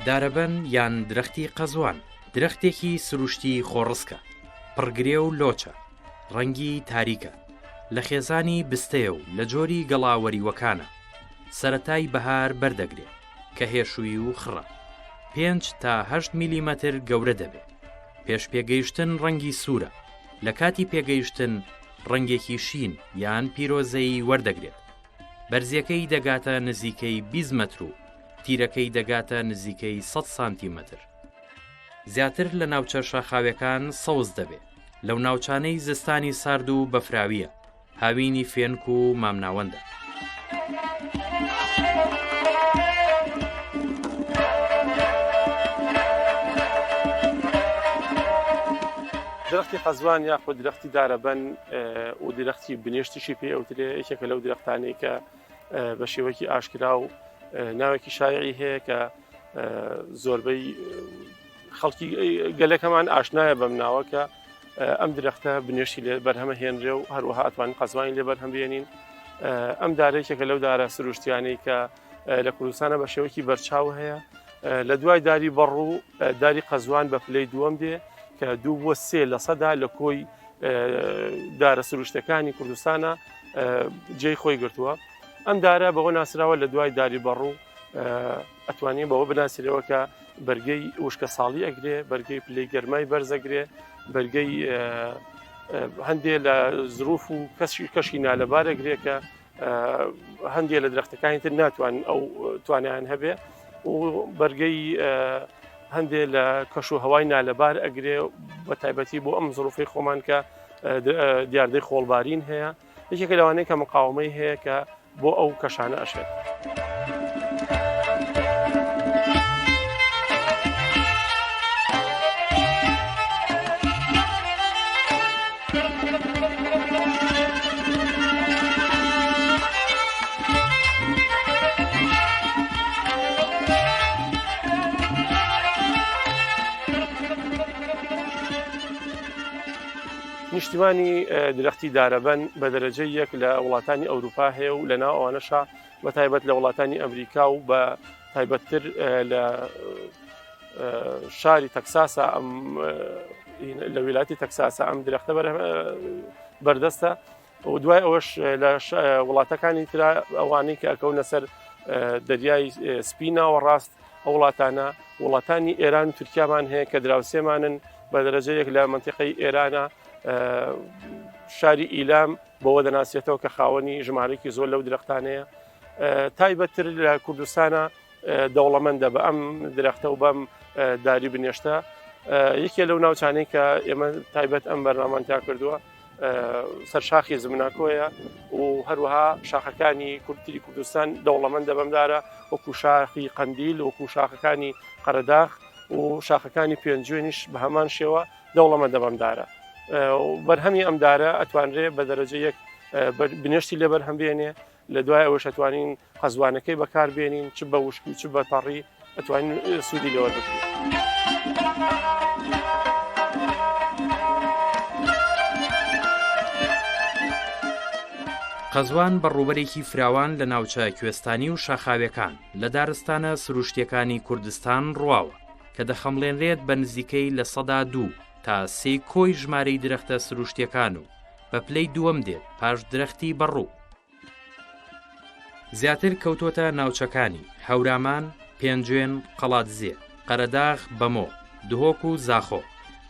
دارەبەن یان درەختی قەزوان درەختێکی سروشتی خۆڕسکە، پڕگرێ و لۆچە، ڕەنگی تاریکە، لە خێزانی بستەیە و لە جۆری گەڵا وەریوەکانە، سەرەتای بەهار بەر دەگرێ، کە هێشووی و خڕە، پێنج تا هەشت میلیمەتر گەورە دەبێ، پێش پێگەیشتن ڕەنگی سوورە، لە کاتی پێگەیشتن ڕەنگێکی شین یان پیرۆزەیی وەردەگرێت. بەرزیەکەی دەگاتە نزیکەی 20 مەتر و تیرەکەی دەگاتە نزیکەی 100 سانتیمەتر. زیاتر لە ناوچە شاخاویەکان سەوز دەبێ، لەو ناوچانەی زستانی سارد و بەفراویە، هاوینی فێنک و مامناوەندە. درەختی قەزوان یاخود درەختی دارەبەن و درەختی بنێشتیشی پێ ئەوترێ یەکێکە لەو درەختانەی کە بە شێوەیەکی ئاشکرا و ناوێکی شایعی هەیە کە زۆربەی خەڵکی گەلەکەمان ئاشنایە بەم ناوە کە ئەم درەختە بنێشتی لێ بەرهەمە هێنرێ و هەروەها ئەتوانین قەزوانی لێ بەرهەم بێنین ئەم دارێکێکە لەو دارە سروشتیانەی کە لە کوردستانە بە شێوەیەکی بەرچاو هەیە لە دوای داری بەڕوو داری قەزوان بە پلەی دووەم دێ کە دوو بۆ سێ لە سەدا لە کۆی دارە سروشتەکانی کوردستانە جێی خۆی گرتووە ئەم دارە بەوە ناسراوە لە دوای داری بەڕوو ئەتوانین بەوە بناسرەوە کە بەرگەی وشکە ساڵی ئەگرێ بەرگەی پلەی گەرمای بەرزەگرێ بەرگەی هەندێ لە زروف و کەشی کەشی نالەبارەگرێ کە هەندێک لە درەختەکانی تر ناتوان ئەو توانیان هەبێ و بەرگەی هەندێک لە کەش و هەوای نالەبار ئەگرێ بە تایبەتی بۆ ئەم زروفەی خۆمان کە دیاردەی خۆڵبارین هەیە یەکێکە لەوانەیە کە مقاومەی هەیە کە بۆ ئەو کەشانە ئەشێت. نیشتیمانی درەختی دارەبەن بە دەرەجەی یەک لە وڵاتانی ئەوروپا هەیە و لە ناو ئەوانەشا بە تایبەت لە وڵاتانی ئەمریکا و بە تایبەتتر لە شاری تەکساسە ئەم لە ویلاتی تەکساسە ئەم درەختە بەردەستە و دوای ئەوەش لە وڵاتەکانی ترا ئەوانەی کە ئەکەونە سەر دەریای سپی ناوەڕاست ئەو وڵاتانە وڵاتانی ئێران و تورکیامان هەیە کە دراوسێمانن بە دەرەجەیەک لە منتیقەی ئێرانە شاری ئیلام بەوە دەناسرێتەوە کە خاوەنی ژمارەیەکی زۆر لەو درەختانەیە تایبەتتر لە کوردستانە دەوڵەمەندە بە ئەم درەختە و بەم داری بنێشتە یەکێ لەو ناوچانەی کە ئێمە تایبەت ئەم بەرنامان تا کردووە سەر شاخی زمناکۆیە و هەروەها شاخەکانی کوردتری کوردستان دەوڵەمەندە بەمدارە وەکو شاخی قەندیل وەکو شاخەکانی قەرەداخ و شاخەکانی پێنجوێنیش بە هەمان شێوە دەوڵەمەندە بەم دارە. بەرهەمی ئەم دارە ئەتوانرێ بە دەرەجە یەک بنێشتی لێ بەرهەم بێنێ لە دوای ئەوەش ئەتوانین قەزوانەکەی بەکار بێنین چ بە وشکی چ بە تەڕی ئەتوانین سوودی لێ وەربگرین. قەزوان بە ڕووبەرێکی فراوان لە ناوچە کوێستانی و شاخاویەکان لە دارستانە سروشتیەکانی کوردستان ڕواوە. کە دەخەمڵێنرێت بە نزیکەی 2% تا سێی کۆی ژمارەی درەختە سروشتیەکان و بە پلەی دووەم دێت پاش درەختی بەڕوو. زیاتر کەوتۆتە ناوچەکانی، هەورامان، پێنجوێن، قەڵادزێ، قەرەداغ، بەمۆ، دهۆک و زاخۆ،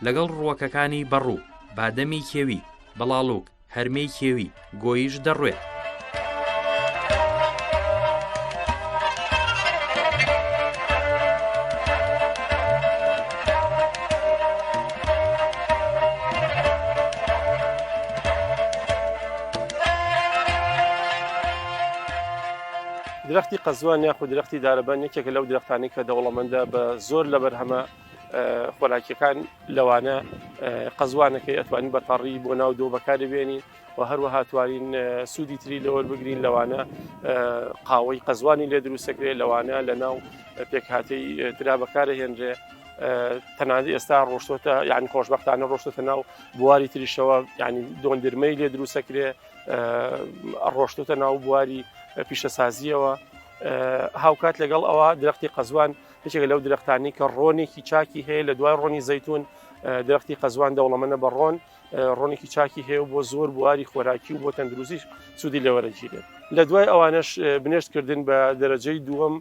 لەگەڵ ڕووەکەکانی بەڕوو، بادەمی کێوی، بەڵاڵوک، هەرمێی کێوی، گۆیژ دەڕوێت. درەختی قەزوان یاخود درەختی دارەبەن یەکێکە لەو درەختانەی کە دەوڵەمەندە بە زۆر لە بەرهەمە خۆراکیەکان لەوانە قەزوانەکەی ئەتوانین بە تەڕی بۆ ناو دۆ بەکاری بێنین و هەروەها توانین سوودی تری لەوەر بگرین لەوانە قاوەی قەزوانی لێ دروستەکرێت لەوانە لە ناو پێکهاتەی ترا بەکارە هێنرێ تەنانەت ئێستا ڕۆشتۆتە یعنی خۆشببختانە ڕۆشتۆتە ناو بواری تریشەوە یعنی دۆندرمەی لێ دروستەکرێ ڕۆشتۆتە ناو بواری پیشەسازیەوە هاوکات لەگەڵ ئەوە درەختی قەزوان. یەکێکە لەو درەختانەی کە ڕۆنێکی چاکی هەیە لە دوای ڕۆنی زەیتون درەختی قەزوان دەوڵەمەنە بە ڕۆن ڕۆنێکی چاکی هەیە و بۆ زۆر بواری خۆراکی و بۆ تەندروستیش سوودی لێوەرەگیرێت لە دوای ئەوانەش بنێشتکردن بە دەرەجەی دووەم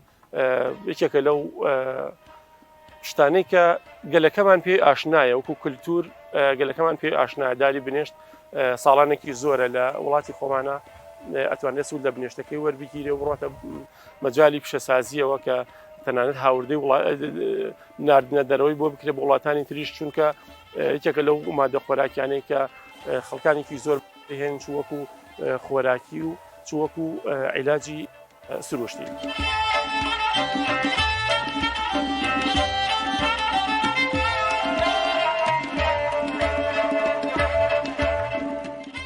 یەکێکە لەو شتانەی کە گەلەکەمان پێی ئاشنایە وەکو کللتور گەلەکەمان پێی ئاشنایە داری بنێشت ساڵانێکی زۆرە لە وڵاتی خۆمانە ئەتوانێت سوود لە بنێشتەکەی وەربگیرێ و بڕاتە مەجای پیشەسازیەوە کە تەنانەت هاوردەی ناردنە دەرەوەی بۆ بکرێت بۆ وڵاتانی تریش چونکە یەکێکە لەو مادە خۆراکیانەی کە خەڵکانێکی زۆر هێن چوەکو خۆراکی و چوەکو عیلاجی سروشتی.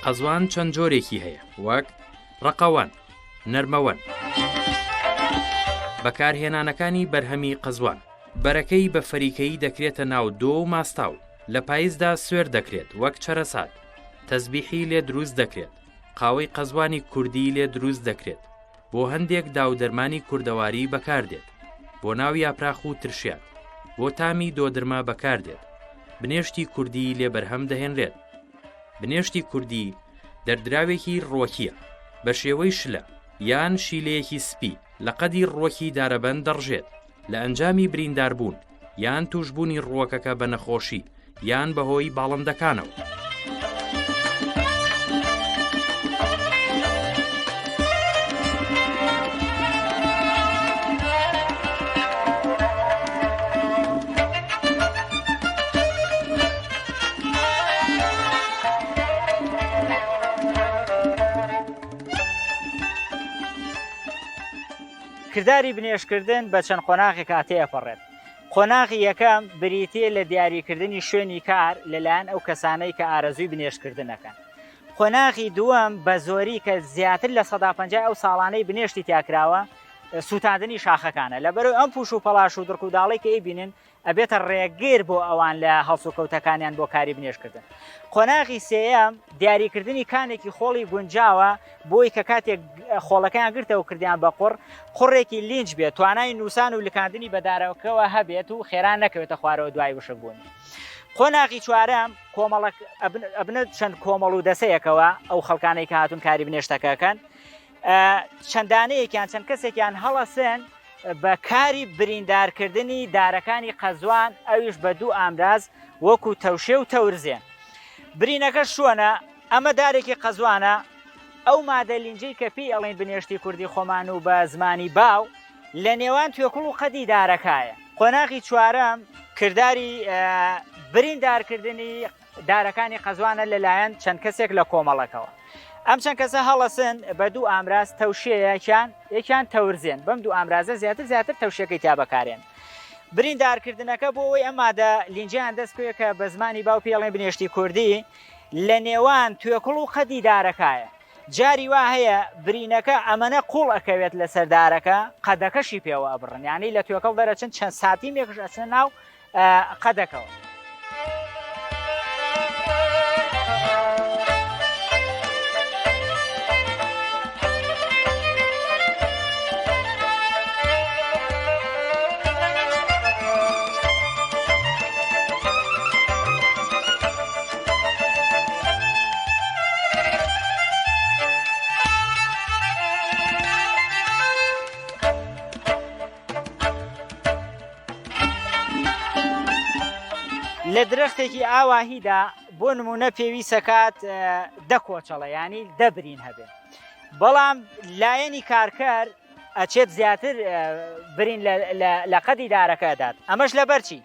قەزوان چەند جۆرێکی هەیە وەک ڕەقەوەن، نەرمەوەن. بەکارهێنانەکانی بەرهەمی قەزوان. بەرەکەی بە فەریکەیی دەکرێتە ناو دۆ و ماستاو، لە پایزدا سوێر دەکرێت وەک چەرەسات، تەزبیحی لێ دروست دەکرێت، قاوەی قەزوانی کوردی لێ دروست دەکرێت، بۆ هەندێک داودەرمانی کوردەواری بەکاردێت، بۆ ناو یاپراخ و ترشیات، بۆ تامی دۆدرمە بەکاردێت، بنێشتی کوردی لێ بەرهەم دەهێنرێت. بنێشتی کوردی دەردراوێکی ڕوەکییە، بە شێوەی شلە یان شیلەیەکی سپی لە قەدی ڕوەکی دارەبەن دەڕژێت، لە ئەنجامی برینداربوون یان تووشبوونی ڕووەکەکە بە نەخۆشی یان بەهۆی باڵندەکانەوە. کرداری بنێشتکردن بە چەند قۆناغێکا تێئەپەڕێت. قۆناغی یەکەم بریتییە لە دیاریکردنی شوێنی کار لەلایەن ئەو کەسانەی کە ئارەزووی بنێشتکردن ئەکەن. قۆناغی دووەم بە زۆری کە زیاتر لە 50% ئەو ساڵانەی بنێشتی تیا کراوە سووتاندنی شاخەکانە. لەبەرئەوەی ئەم پوش و پەڵاش و دڕک و داڵەی کە ئەیبینن ئەبێتە ڕێگر بۆ ئەوان لە هەڵسوکەوتەکانیان بۆ کاری بنێشتکردن. قۆناغی سێیەم دیاریکردنی کانێکی خۆڵی گونجاوە بۆی کە کاتێک خۆڵەکەیان گرتەوە کردیان بە قوڕ، قوڕێکی لینج بێت توانای نووسان و لکاندنی بە دارەکەوە هەبێت و خێرا نەکەوێتە خوارەوە دوای وشکبوونی. قۆناغی چوارەم کۆمەڵە ئەبنە چەند کۆمەڵ و دەسەیەکەوە ئەو خەڵکانەی کە هاتوون کاری بنێشتەکەکەن چەند دانەیەکیان چەند کەسێکیان هەڵەسێن بە کاری بریندارکردنی دارەکانی قەزوان ئەویش بە دوو ئامراز وەکو تەوشێ و تەورزێن برینەکە شۆنە ئەمە دارێکی قەزوانە ئەو مادە لینجەی کە پێی ئەڵێن بنێشتی کوردی خۆمان و بە زمانی باو لە نێوان توێکڵ و قەدی دارەکایە قۆناغی چوارەم کرداری بریندارکردنی دارەکانی قەزوانە لەلایەن چەند کەسێک لە کۆمەڵەکەوە. ئەم چەند کەسە هەڵەسن بە دوو ئامراز تەوشێیەکیان یەکیان تەورزێن بەم دوو ئامرازە زیاتر زیاتر تەوشەکەی تیا بەکارێن. بریندارکردنەکە بۆ ئەوەی ئەم مادە لینجیان دەست بکەوێت کە بە زمانی باو پێڵێن بنێشتی کوردی لە نێوان توێکڵ و قەدی دارەکایە. جاری وا هەیە برینەکە ئەمەنە قوڵ ئەکەوێت لەسەر دارەکە قەدەکەشی پێوە ئەبڕن یانی لە توێکڵ دەرەچن چەند ساتیمێکش ئەچنە ناو قەدەکەوە. لە درەختێکی ئاواهیدا بۆ نمونە پێویستەکات دە کۆچەڵە ینی دە برین هەبێ بەڵام لایەنی کارکەر ئەچێت زیاتر برین لە قەدی دارەکە دات ئەمەش لەبەرچی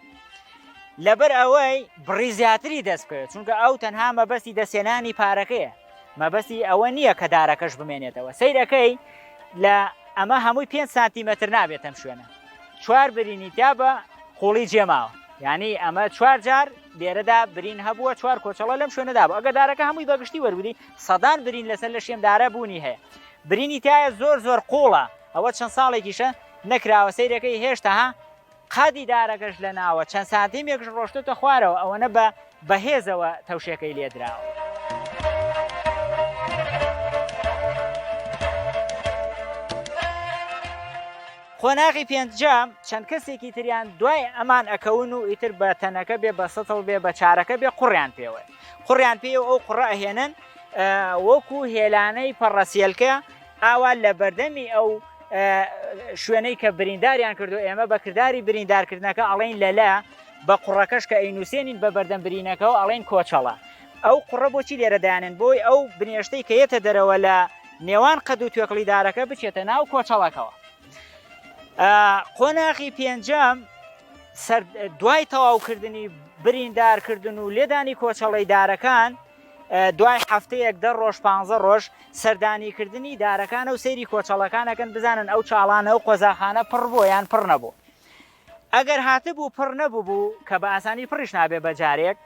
لەبەر ئەوەی بڕی زیاتری دەست بکەوێت چونکە ئەو تەنها مەبەستی دەستێنانی پارەکەیە مەبەستی ئەوە نییە کە دارەکەش بمێنێتەوە سەیرەکەی لە ئەمە هەمووی 5 سانتیمەتر نابێت ئەم شوێنە چوار برینی تیا بە قوڵی جێماوە یعنی ئەمە چوار جار لێرەدا برین هەبووە چوار کۆچەڵە لەم شوێنەدا بوو ئەگەر دارەکە هەمووی بەگشتی وەرگری سەدان برین لەسەر لە شێم دارە بوونی هەیە برینی تایە زۆر زۆر قوڵە ئەوە چەند ساڵێکیشە نەکراوە سەیرەکەی هێشتا ها قەدی دارەکەش لە ناوە چەند سانتیمێکش ڕۆشتۆتە خوارەوە ئەوەنە بە بەهێزەوە تەوشێکەی لێدراوە. قۆناغی پێنجەم چەند کەسێکی تریان دوای ئەمان ئەکەون و ئیتر بە تەنەکە بێ بە سەتڵ بێ بە چارەکە بێ قوڕیان پێوەیە قوڕیان پێ و ئەو قوڕە ئەهێنن وەکو هێلانەی پەڕەسیەلکە ئاوا لە بەردەمی ئەو شوێنەی کە برینداریان کردو ئێمە بە کرداری بریندارکردنەکە ئەڵێن لەلا بە قوڕەکەش کە ئەینوسێنین بە بەردەم برینەکەەوە ئەڵێن کۆچەڵە ئەو قوڕە بۆچی لێرە دانێن بۆی ئەو بنێشتەی کە یەتە دەرەوە لە نێوان قەد و توێکڵی دارەکە بچێتە ناو کۆچەڵەکەوە. قۆناغی پێنجەم دوای تەواوکردنی بریندارکردن و لێدانی کۆچەڵی دارەکان دوای هەفتەیەک دە ڕۆژ پ ڕۆژ سەردانیکردنی دارەکانە و سەیری کۆچەڵەکانەکەن بزانن ئەو چاڵانە و قۆزاخانە پڕ بۆ یان پڕ نەبوو. ئەگەر هاتبوو پڕ نەبووبوو کە بە ئاسانی پڕیش نابێ بە جارێک،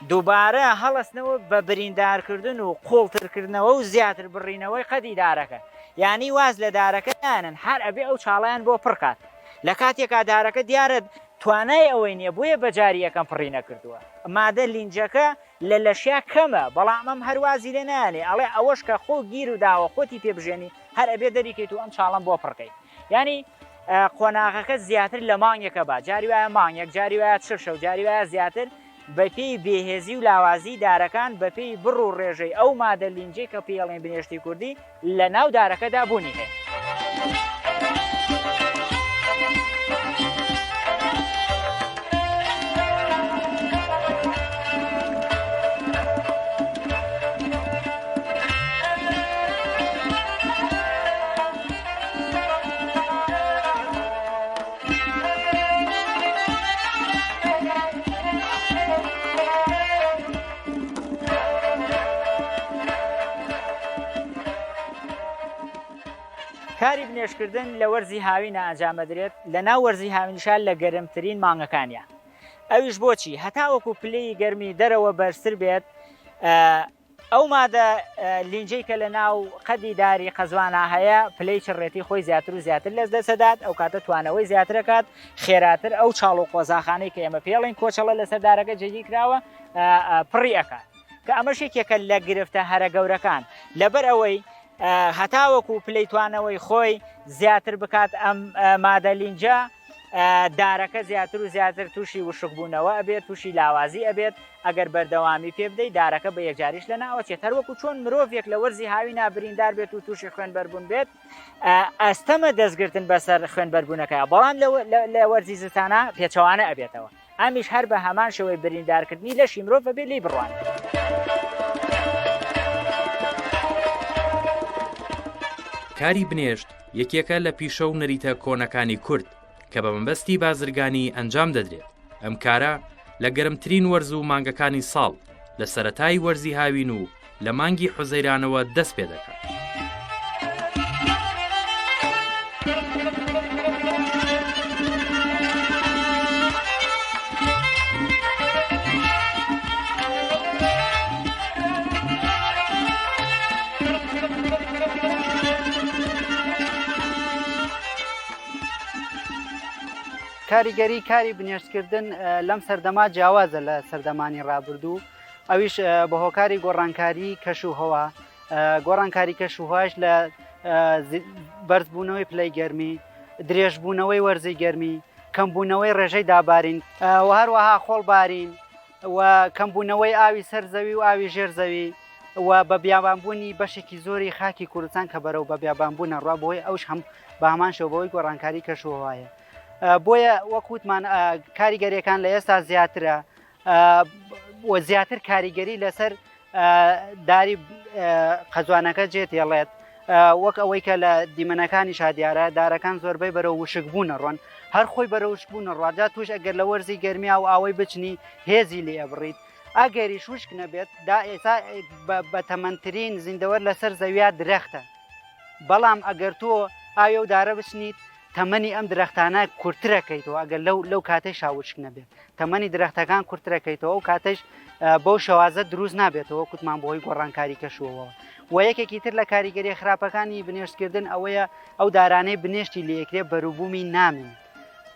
دووبارە هەڵەستنەوە بە بریندارکردن و قووڵترکردنەوە و زیاتر بڕینەوەی قەدی دارەکە. یانی واز لە دارەکە نایەنن هەر ئەبێ ئەو چاڵەیان بۆ پڕ کات. لە کاتێکا دارەکە دیارە توانای ئەوەی نییە بۆیە بە جاری یەکەم پڕی نەکردووە. مادە لینجەکە لە لەشیا کەمە بەڵام ئەم هەر وازی لێ نایەنێ ئەڵێ ئەوەش کە خۆ گیرو داوە خۆتی پێ بژێنی هەر ئەبێ دەریکەیت و ئەم چاڵەم بۆ پڕ کەیت. یانی قۆناغەکە زیاتر لە مانگێکە با جاری وایە مانگێک جاری وایە چل شەو جاری وایە زیاتر بەپێی بێهێزی و لاوازی دارەکان بەپێی بڕ و ڕێژەی ئەو مادە لینجەی کە پێڵێن بنێشتی کوردی لە ناو دارەکەدا بوونی هەیە. کاری بنێشتکردن لە وەرزی هاوینە ئەنجامەدرێت لە ناو وەرزی هاوینیشا لە گەرمترین مانگەکانیان ئەویش بۆچی هەتاوەکو پلەی گەرمی دەرەوە بەرزتر بێت ئەو مادە لینجەی کە لە ناو قەدی داری قەزوانا هەیە پلەی چڕێتی خۆی زیاتر و زیاتر لەس دەسەدات ئەو کاتە توانەوەی زیاترەکات خێراتر ئەو چاڵ و قۆزاخانەی کە ئێمە پێڵین کۆچەڵە لەسەر دارەکە جێگیر کراوە پڕی ئەکات کە ئەمەش یەکێکە لە گرفتە هەرە گەورەکان لەبەر ئەوەی هەتاوەکو پلەی توانەوەی خۆی زیاتر بکات ئەم مادە لینجە دارەکە زیاتر و زیاتر تووشی وشکبوونەوە ئەبێت تووشی لاوازی ئەبێت ئەگەر بەردەوامی پێ بدەیت دارەکە بە یەکجاریش لە ناوەچێت هەروەکو چۆن مرۆڤێک لە وەرزی هاوینا بریندار بێت و تووشی خوێنبەربوون بێت ئەستەمە دەستگرتن بەسەر خوێنبەربوونەکە بەڵام لە وەرزی زستانە پێچەوانە ئەبێتەوە ئەمیش هەر بە هەمان شێوەی بریندارکردنی لەشی مرۆڤ بەبێ لێی بڕوانێت. کاری بنێشت یەکێکە لە پیشە و نەریتە کۆنەکانی کورد کە بە مەبەستی بازرگانی ئەنجام دەدرێت، ئەم کارە لە گەرمترین وەرز و مانگەکانی ساڵ لە سەرەتای وەرزی هاوین و لە مانگی حوزەیرانەوە دەست پێ دەکات. کاریگەری کاری بنێشتکردن لەم سەردەما جیاوازە لە سەردەمانی ڕابردوو ئەویش بە هۆکاری گۆڕانکاری کەش و هەوا گۆڕانکاری کەش و هەواش لە بەرزبوونەوەی پلەی گەرمی درێژبوونەوەی وەرزی گەرمی کەمبوونەوەی ڕێژەی دابارین و هەروەها خۆڵبارین و کەمبوونەوەی ئاوی سەر زەوی و ئاوی ژێر زەوی و بە بیابانبوونی بەشێکی زۆری خاکی کوردستان کە بەرەو بە بیابانبوونە ڕوا بۆی ئەوش هەم بە هەمان شێوە بەوەی گۆڕانکاری کەش و هەوایە بۆیە وەک وتمان کاریگەریەکان لە ئێستا زیاترە و زیاتر کاریگەری لەسەر داری قەزوانەکە جێ دێڵێت وەک ئەوەی کە لە دیمەنەکانی شادیارە دارەکان زۆربەی بەرەو وشک بوون ڕۆن هەر خۆی بەرە وشک بوون ڕواجا توش ئەگەر لە وەرزی گەرمیا و ئاوەی بچنی هێزی لێ ئەبڕیت ئەگەریش وشک نەبێت دا ئێستا بە تەمەنترین زیندەوەر لەسەر زەویا درەختە بەڵام ئەگەر تۆ ئاوێ و دارە بچنیت تەمەنی ئەم درەختانە کورترەکەیتەوە ئەگەر لەو لەو کاتەی شاوشک نەبێت تەمەنی درەختەکان کورترەکەیتەوە ئەو کاتەش بەو شێوازە دروست نابێتەوە کوتمان بۆی گۆڕانکاری کەشوەوە و یەکێکی تر لە کاریگەری خراپەکانی بنێشتکردن ئەوەیە ئەو دارانەی بنێشتی لەکرێ بەروبوومی نامێنێت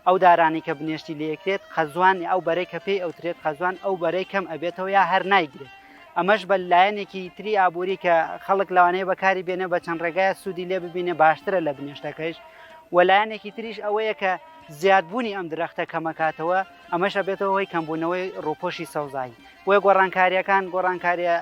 ئەو دارانی کە بنێشتی لەکرێت قەزوان ئەو بەرەی کە پێی ئەوترێت قەزوان ئەو بەرەی کەم ئەبێتەوە یا هەر نایگرێت ئەمەش بە لایەنێکی تری ئابووری کە خەڵک لەوانەیە بەکاری بێنێ بە چەند ڕێگایە سوودی لێ ببینێ باشترە لە بنێشتەکەیش. و لایەنێکی تریش ئەوەیە کە زیادبوونی ئەم درەختە کەمەکاتەوە ئەمەش ئەبێتەوە هۆی کەمبوونەوەی ڕووپۆشی سەوزایی بۆیە گۆڕانکاریەکان گۆڕانکاریە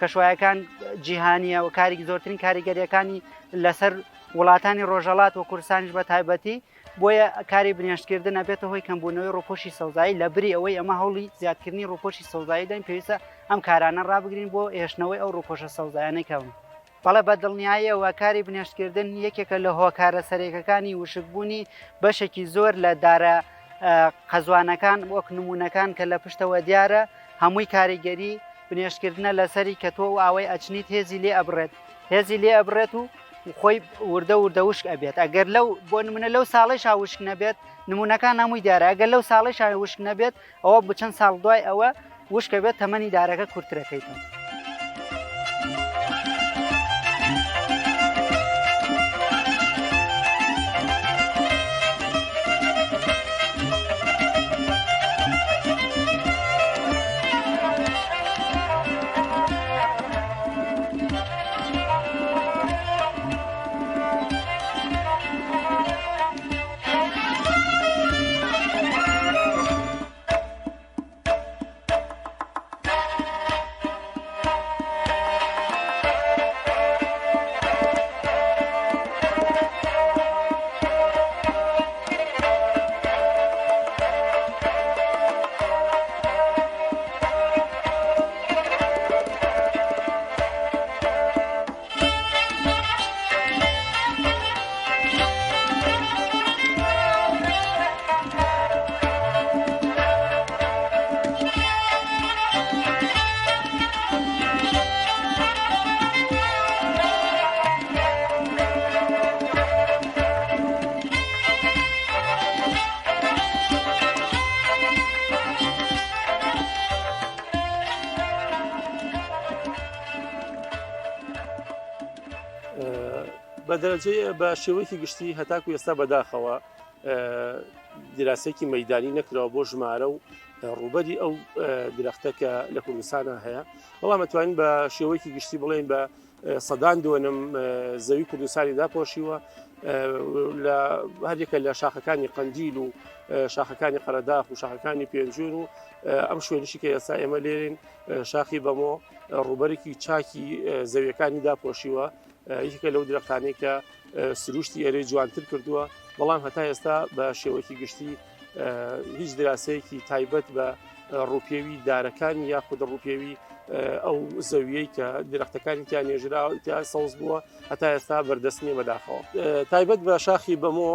کەشوایەکان جیهانیە و کاری زۆرترین کاریگەریەکانی لەسەر وڵاتانی ڕۆژەڵات و کوردستانیش بە تایبەتی بۆیە کاری بنێشتکردن ئەبێتە هۆی کەمبوونەوەی ڕووپۆشی سەوزایی لە بری ئەوەی ئەمە هەوڵی زیادکردنی ڕووپۆشی سەوزایی دەین پێویستە ئەم کارانە ڕابگرین بۆ هێشتنەوەی ئەو ڕووپۆشە سەوزایانەی کە بەڵێ بە دڵنیاییەوە کاری بنێشتکردن یەکێکە لە هۆکارە سەرەکەکانی وشکبوونی بەشێکی زۆر لە دارە قەزوانەکان وەک نمونەکان کە لە پشتەوە دیارە هەمووی کاریگەری بنێشتکردنە لەسەری کە تۆ و ئاوەی ئەچنیت هێزی لێ ئەبڕێت هێزی لێ ئەبڕێت و خۆی وردە وردە وشک ئەبێت ئەگەر لەو بۆ نمونە لەو ساڵیشا وشک نەبێت نمونەکان هەمووی دیارە ئەگەر لەو ساڵیشا وشک نەبێت ئەوە بۆ چەند ساڵ دوای ئەوە وشکە بێت تەمەنی دارەکە کورترەکەیتەوە. بە دەرەجەی بە شێوەیەکی گشتی هەتاکو ئێستا بەداخەوە دیراسێکی مەدانی نەکراوە بۆ ژمارە و ڕووبەری ئەو درەختە کە لە کوردستانە هەیە بەڵام ئەتوانین بە شێوەیەکی گشتی بڵێن بە سەدان دۆنم زەوی کوردستانی داپۆشیوە لە هەریەکە لە شاخەکانی قەندیل و شاخەکانی قەرەداخ و شاخەکانی پێنجوێن و ئەم شوێنیشی کە ئێستا ئێمە لێرین شاخی بەمۆ ڕووبەرێکی چاکی زەویەکانی داپۆشیوە یەکێکە لەو درەختانەی کە سروشتی ئێرەی جوانتر کردووە بەڵام هەتا ئێستا بە شێوەیەکی گشتی هیچ دراسەیەکی تایبەت بە ڕووپێوی دارەکانی یاخود ڕووپێوی ئەو زەویەی کە درەختەکانی تیا نێژرا تیا سەوز بووە هەتا ئێستا بەردەست نییە بەداخەوە تایبەت بە شاخی بەمۆ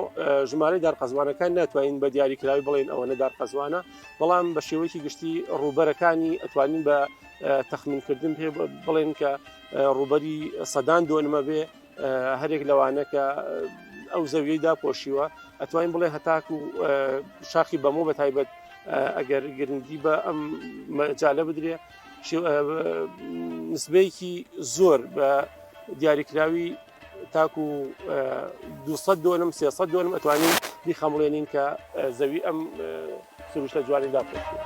ژمارەی دارقەزوانەکان ناتوانین بە دیاریکراوی بڵێن ئەوەنە دارقەزوانە بەڵام بە شێوەیەکی گشتی ڕووبەرەکانی ئەتوانین بە تەخمینکردن پێ بڵێن کە ڕووبەری سەدان دۆنمە بێ هەرێک لەوانە کە ئەو زەویەی داپۆشیوە ئەتوانین بڵێ هەتاکو شاخی بەمۆ بە تایبەت ئەگەر گرنگی بە ئەم مەجالە بدرێ نسبەیەکی زۆر بە دیاریکراوی تاکو 200 دۆنم 300 دۆنم ئەتوانین بیخەمڵێنین کە زەوی ئەم سروشتە جوانی داپۆشیوە.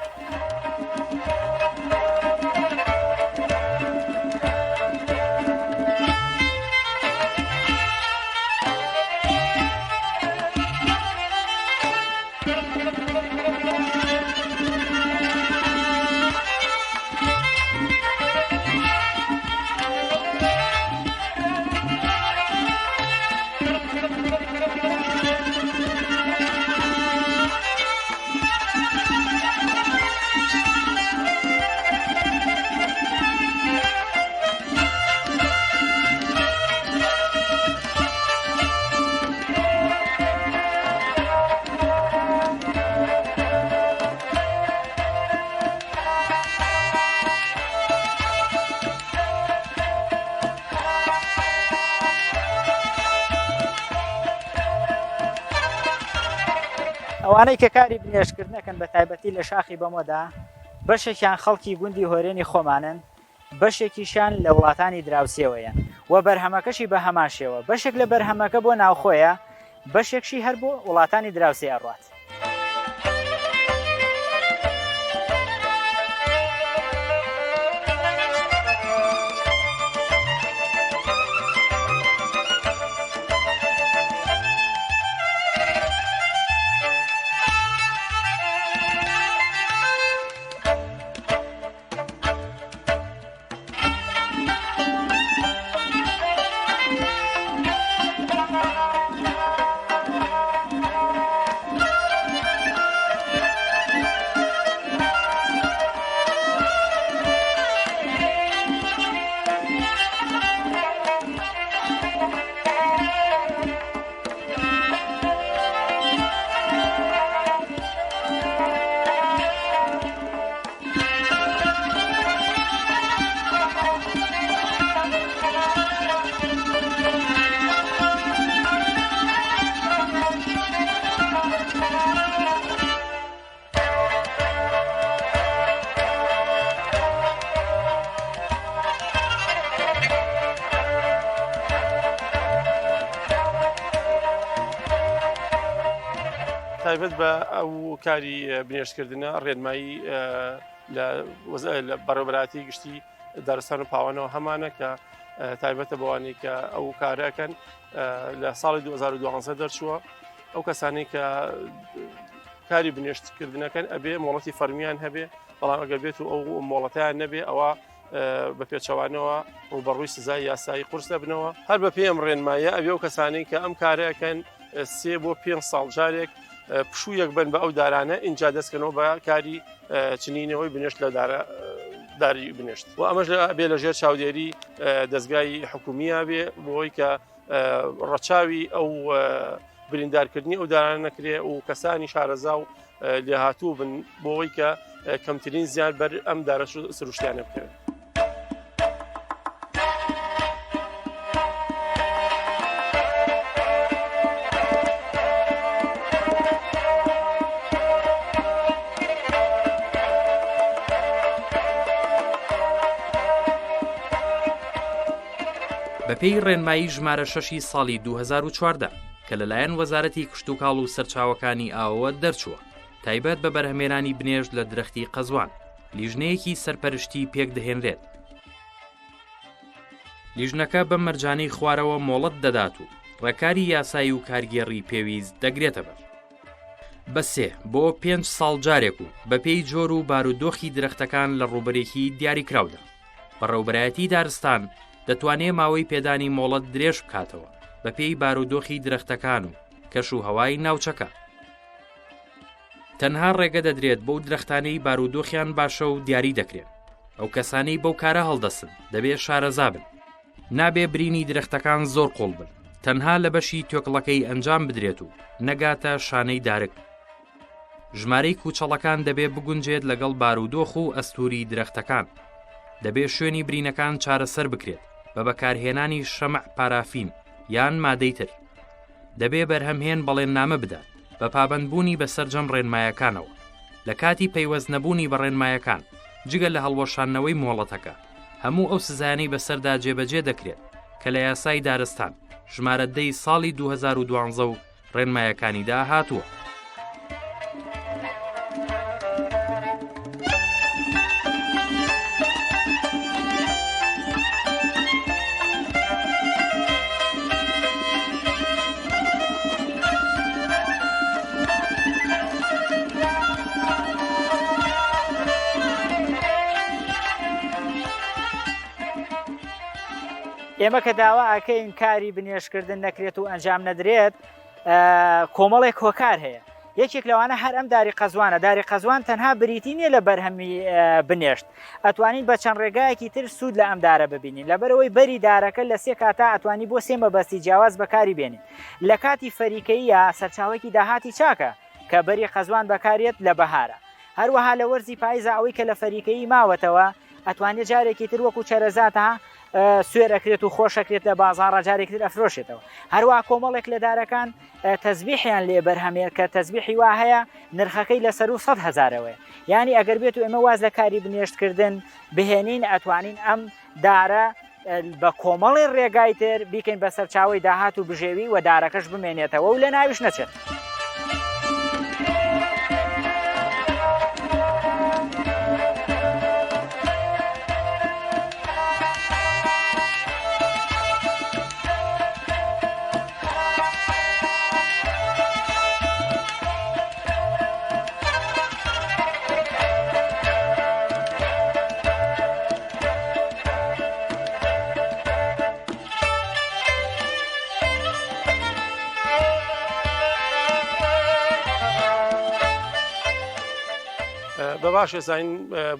ئەوانەی کە کاری بنێشتکردنەکەن بە تایبەتی لە شاخی بەمۆدا بەشێکیان خەڵکی گوندی هۆرێنی خۆمانن بەشێکیشیان لە وڵاتانی دراوسێوەیەن و بەرهەمەکەشی بە هەمان شێوە بەشێک لە بەرهەمەکە بۆ ناوخۆیە بەشێکشی هەر بۆ وڵاتانی دراوسێ ئەڕوات. تایبەت بە ئەو کاری بنێشتکردنە ڕێنمایی لە بەڕێوەبەرایەتی گشتی دارستان و پاوانەوە هەمانە کە تایبەتە بەوانەی کە ئەو کارەکەن لە ساڵی 2012 دەرچووە ئەو کەسانی کە کاری بنێشتکردنەکەن ئەبێ مۆڵەتی فەرمیان هەبێ بەڵام ئەگەر بێت و ئەو مۆڵەتیان نەبێ ئەوە بە پێچەوانەوە ڕوبەڕووی سزای یاسایی قورس دەبنەوە هەر بە پێم ڕێنمایە ئەبێ و کەسانی کە ئەم کارەکەن سێ بۆ پێ ساڵ جارێک پشوویەک بن بە ئەو دارانە ئینجا دەستکەنەوە بە کاری چنینەوەی بنێشت لە دارە داری بنێشت و ئەمەش لە بێ لە ژێر چاودێری دەستگای حکومیە بێ بۆی کە ڕەچاوی ئەو بریندارکردنی ئەو دارانە نەکرێ و کەسانی شارەزا و لێهاتوو بن بۆ ئەوەی کە کەمترین زیان بەر ئەم دارە سروشتیانە بکەوێت. بەپێی ڕێنمایی ژمارە شەشی ساڵی 2014 کە لەلایەن وەزارەتی کشتوکاڵ و سەرچاوەکانی ئاوەوە دەرچووە تایبەت بە بەرهەمێنانی بنێشت لە درەختی قەزوان لیژنەیەکی سەرپەرشتی پێک دەهێنرێت. لیژنەکە بەم مەرجانەی خوارەوە مۆڵەت دەدات و ڕێکاری یاسایی و کارگێڕی پێویست دەگرێتەبەر. بە سێ بۆ پێنج ساڵ جارێک و بەپێی جۆر و بارودۆخی درەختەکان لە ڕووبەرێکی دیاریکراودا. بەڕێوبەرایەتی دارستان دەتوانێ ماوەی پێدانی مۆڵەت درێژ بکاتەوە بەپێی بارودۆخی درەختەکان و کەش و هەوای ناوچەکە. تەنها ڕێگە دەدرێت بەو درەختانەی بارودۆخیان باشە و دیاری دەکرێن. ئەو کەسانەی بەو کارە هەڵدەسن دەبێ شارەزا بن. نابێ برینی درەختەکان زۆر قوڵ بن، تەنها لە بەشی توێکڵەکەی ئەنجام بدرێت و نەگاتە شانەی دارک. ژمارەی کوچەڵەکان دەبێ بگونجێت لەگەڵ بارودۆخ و ئەستووری درەختەکان. دەبێ شوێنی برینەکان چارەسەر بکرێت بە بەکارهێنانی شەمع پارافین یان مادەی تر. دەبێ بەرهەمهێن بەڵێننامە بدات بە پابەندبوونی بە سەرجەم ڕێنمایەکانەوە لە کاتی پەیوەست نەبوونی بە ڕێنمایەکان، جگە لە هەڵوەشاندنەوەی مۆڵەتەکە، هەموو ئەو سزایانەی بەسەردا جێبەجێ دەکرێت کە لە یاسای دارستان، ژمارە دە ی ساڵی 2012 و ڕێنمایەکانیدا هاتووە. ئێمە کە داوا ئەکەین کاری بنێشکردن نەکرێت و ئەنجام نەدرێت کۆمەڵێک هۆکار هەیە یەکێک لەوانە هەر ئەم داری قەزوانە داری قەزوان تەنها بریتی نییە لە بەرهەمی بنێشت ئەتوانین بە چەند ڕێگایەکی تر سوود لە ئەم دارە ببینین لەبەرەوەی بەری دارەکە لە سێ کاتا ئەتوانی بۆ سێ مەبەستی جیاواز بەکاری بێنین لە کاتی فەریکەیە سەرچاوەکی داهاتی چاکە کە بەری قەزوان بەکارێت لە بەهارە هەروەها لە وەرزی پایزا ئەوەی کە لە فەریکەیی ماوەتەوە ئەتوانێت جارێکی تر وەکو چەرەزاتە سوێر ئەکرێت و خۆشەکرێت لە بازاڕە جارێکی تر ئەفرۆشێتەوە هەروە کۆمەڵێک لە دارەکان تەزبیحیان لێ بەرهەمێت کە تەزبیحی وا هەیە نرخەکەی لە سەرو 100 هەزارەوەیە یانی ئەگەر بێت و ئێمە واز لە کاری بنێشتکردن بهێنین ئەتوانین ئەم دارە بە کۆمەڵی ڕێگای تر بیکەین بە سەرچاوەی داهات و بژێوی و دارەکەش بمێنێتەوە و لە ناویش نەچێت. بە باش ئەزانین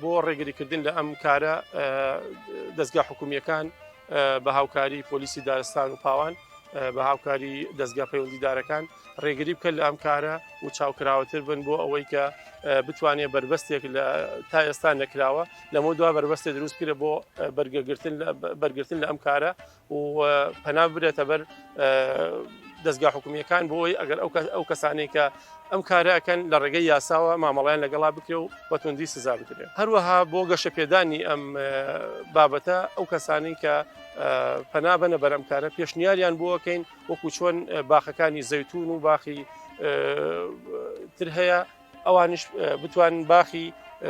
بۆ ڕێگریکردن لە ئەم کارە دەستگا حکومیەکان بە هاوکاری پۆلیسی دارستان و پاوان بە هاوکاری دەستگا پەیوەندیدارەکان ڕێگری بکەن لە ئەم کارە و چاوکراوەتر بن بۆ ئەوەی کە بتوانێت بەربەستێک لە تا ئێستا نەکراوە لەمە دوا بەربەستێ دروست کرێ بۆ بەرگەگرتن بەرگرتن لە ئەم کارە و پەنا برێتە بەر. دەزگا حکومییەکان بۆ ئەوەی ئەگەر ئەو کەسانەی کە ئەم کارە ئەکەن لە ڕێگەی یاساوە مامەڵەیان لەگەڵا بکرێ و بە توندی سزا بدرێن. هەروەها بۆ گەشەپێدانی ئەم بابەتە ئەو کەسانەی کە پەنا بەنە بەر ئەم کارە پێشنیاریان بۆ ئەکەین وەکو چۆن باخەکانی زەیتون و باخی تر هەیە ئەوانیش بتوانن باخی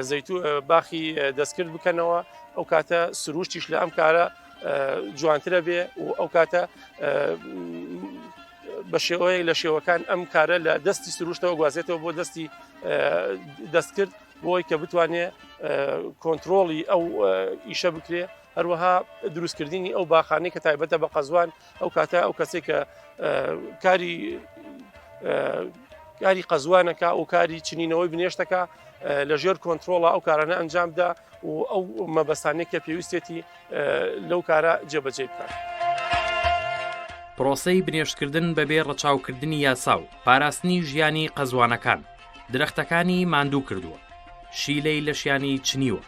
زەیتو باخی دەستکرد بکەنەوە ئەو کاتە سروشتیش لە ئەم کارە جوانترە بێ و ئەو کاتە بە شێوەیەک لە شێوەکان ئەم کارە لە دەستی سروشتەوە گوازێتەوە بۆ دەستی دەستکرد بۆی کە بتوانێ کۆنتترۆڵی ئەو ئیشە بکرێ هەروەها دروستکردنی ئەو باخانەی کە تایبەتە بە قەزوان ئەو کاتە ئەو کەسێک کە کاری کاری قەزوانەکە و کاری چنینەوەی بنێشتەکە لە ژێر کۆنتترۆڵە ئەو کارانە ئەنجامدا و ئەو مەبەستانێک کە پێویستێتی لەو کارە جێبەجێ بکات. پرۆسەی بنێشتکردن بەبێ ڕەچاوکردنی یاسا و پاراستنی ژیانی قەزوانەکان، درەختەکانی ماندوو کردووە، شیلەی لەشیانی چنیوە،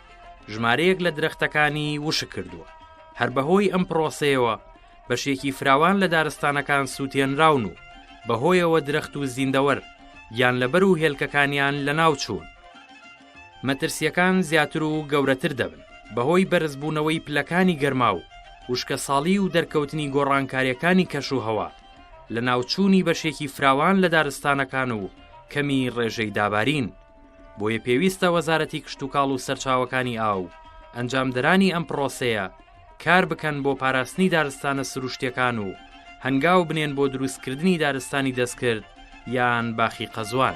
ژمارەیەک لە درەختەکانی وشک کردووە. هەر بەهۆی ئەم پرۆسەیەوە بەشێکی فراوان لە دارستانەکان سووتێنراون و بەهۆیەوە درەخت و زیندەوەر، گیانلەبەر و هێلکەکانیان لەناوچوون. مەترسییەکان زیاتر و گەورەتر دەبن بەهۆی بەرزبوونەوەی پلەکانی گەرما و وشکەساڵی و دەرکەوتنی گۆڕانکارییەکانی کەشوهەوا، لەناوچوونی بەشێکی فراوان لە دارستانەکان و کەمی ڕێژەی دابارین. بۆیە پێویستە وەزارەتی کشتوکاڵ و سەرچاوەکانی ئاو ئەنجامدەرانی ئەم پڕۆسەیە کار بکەن بۆ پاراستنی دارستانە سروشتیەکان و هەنگاو بنێن بۆ دروستکردنی دارستانی دەستکرد یان باخی قەزوان.